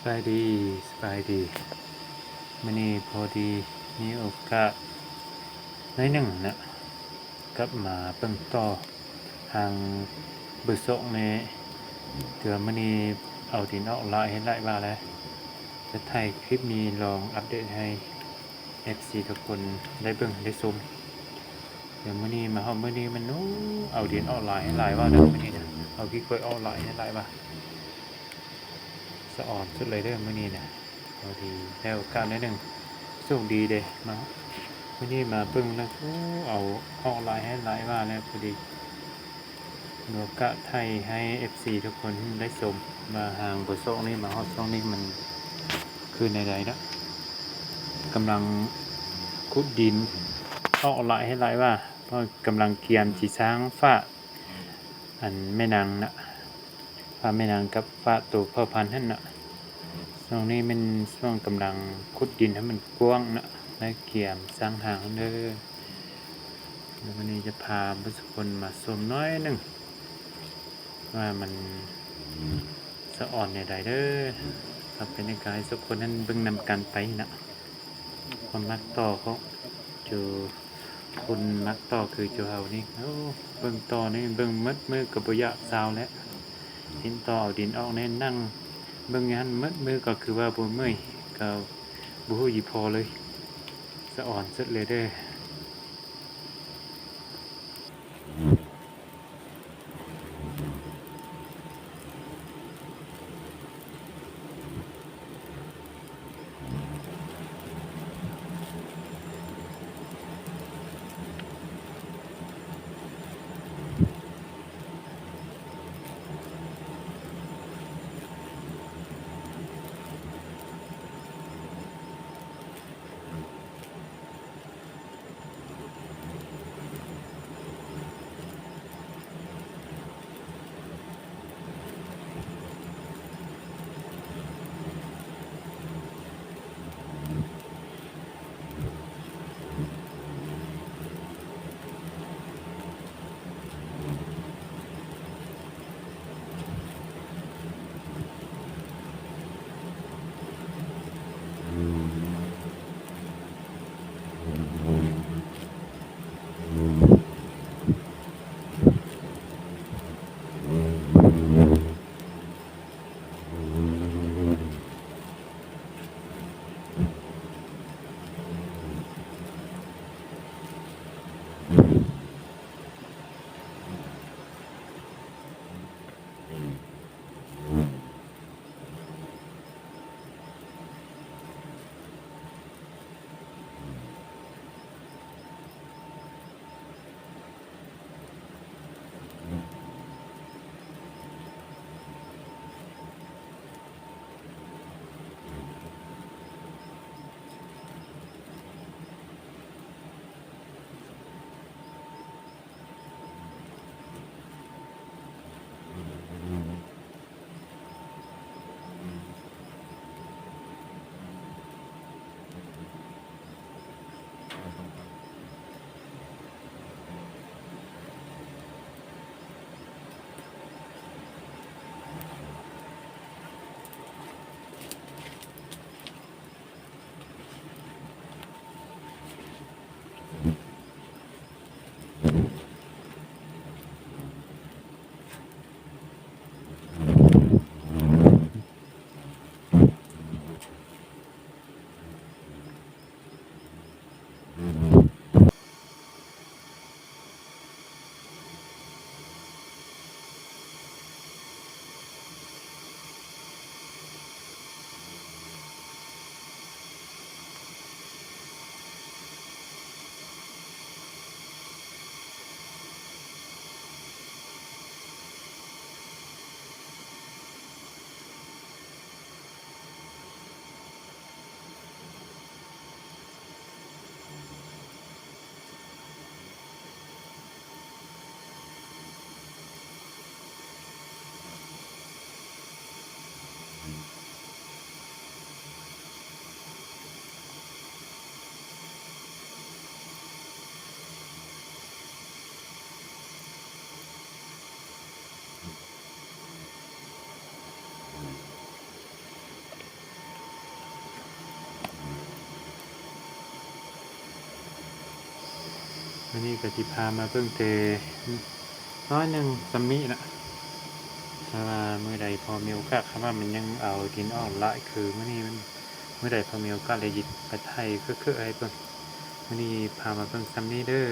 ສະບາຍດີ ສະບາຍດີ. ມື້ນີ້ພໍດີມີໂອກາດໜ້ອຍໜຶ່ງນະ ກັບມາເບິ່ງຕໍ່ທາງເບີສອງນີ້ ເທື່ອມື້ນີ້ເອົາດິນອອກຫຼາຍເຮັດຫຼາຍວ່າແລ້ວ ຈະຖ່າຍຄລິບນີ້ລອງອັບເດດໃຫ້ ເອັຟຊີທຸກຄົນໄດ້ເບິ່ງໄດ້ຊົມ. ດຽວມື້ນີ້ມາຮອດມື້ນີ້ມັນ ໂອ້ ເອົາດິນອອກຫຼາຍໃຫ້ຫຼາຍວ່າເດີ ມື້ນີ້ນະ ເອົາຂີ້ຂ້ວຍອອກຫຼາຍໃຫ້ຫຼາຍວ່າ ສະອອນສຸດເລີຍເດີມື້ນີ້ນະ. ພໍດີໄດ້ໂອກາດໜ້ອຍໜຶ່ງ ໂຊກດີເດ ມາ ມື້ນີ້ມາເບິ່ງແລ້ວ ໂອ້ ເອົາອອກຫຼາຍໃຫ້ຫຼາຍວ່າແລ້ວ ພໍດີ ມີໂອກາດຖ່າຍໃຫ້ເອັຟຊີທຸກຄົນໄດ້ຊົມວ່າທາງເບີສອງນີ້ມາຮອດຊ່ວງນີ້ມັນຄືແນວໃດເນາະ. ກຳລັງຂຸດດິນອອກຫຼາຍໃຫ້ຫຼາຍວ່າ ເພາະກຳລັງກຽມຊິສ້າງຝາ ອັນແມ່ນາງນະ ຝາແມ່ນາງກັບຝາໂຕເຜົ່າພັນຫັ້ນນະ. ຊ່ວງນີ້ແມ່ນຊ່ວງກຳລັງຂຸດດິນໃຫ້ມັນກວ້າງນະ ແລະກຽມສ້າງທາງເດີ. ແລ້ວມື້ນີ້ຈະພາເບິດທຸກຄົນມາຊົມໜ້ອຍໜຶ່ງ ວ່າມັນສະອອນແນວໃດເດີ. ຖ້າເປັນຫຍັງກະໃຫ້ທຸກຄົນນັ້ນເບິ່ງນຳກັນໄປນະ. ຄົນມັກຕໍ່ເພາະຢູ່ ຄົນມັກຕໍ່ຄືຈຸເຮົານີ້ ໂອ້ ເບິ່ງຕໍ່ນີ້ ເບິ່ງໝົດມື້ກໍບໍ່ຢາກເຊົາແລ້ວ. ເຫັນຕໍ່ເອົາດິນອອກແນ່ ນັ່ງເບິ່ງຢູ່ຫັ້ນໝົດມື້ກໍຄືວ່າບໍ່ເມື່ອຍ ກໍບໍ່ຮູ້ອີ່ພໍເລີຍ. ສະອອນສຸດເລີຍເດີ. ມື້ນີ້ກໍຊິພາມາເບິ່ງແຕ່ນ້ອຍໜຶ່ງສ່ຳນີ້ນະ. ຖ້າວ່າມື້ໃດພໍມີໂອກາດ ຄັນວ່າມັນຍັງເອົາດິນອອກຫຼາຍຄືມື້ນີ້ ມື້ໃດພໍມີໂອກາດ ແລ້ວຊິໄປໄຖເຄີໆໃຫ້ເບິ່ງ. ມື້ນີ້ພາມາເບິ່ງສ່ຳນີ້ເດີ້.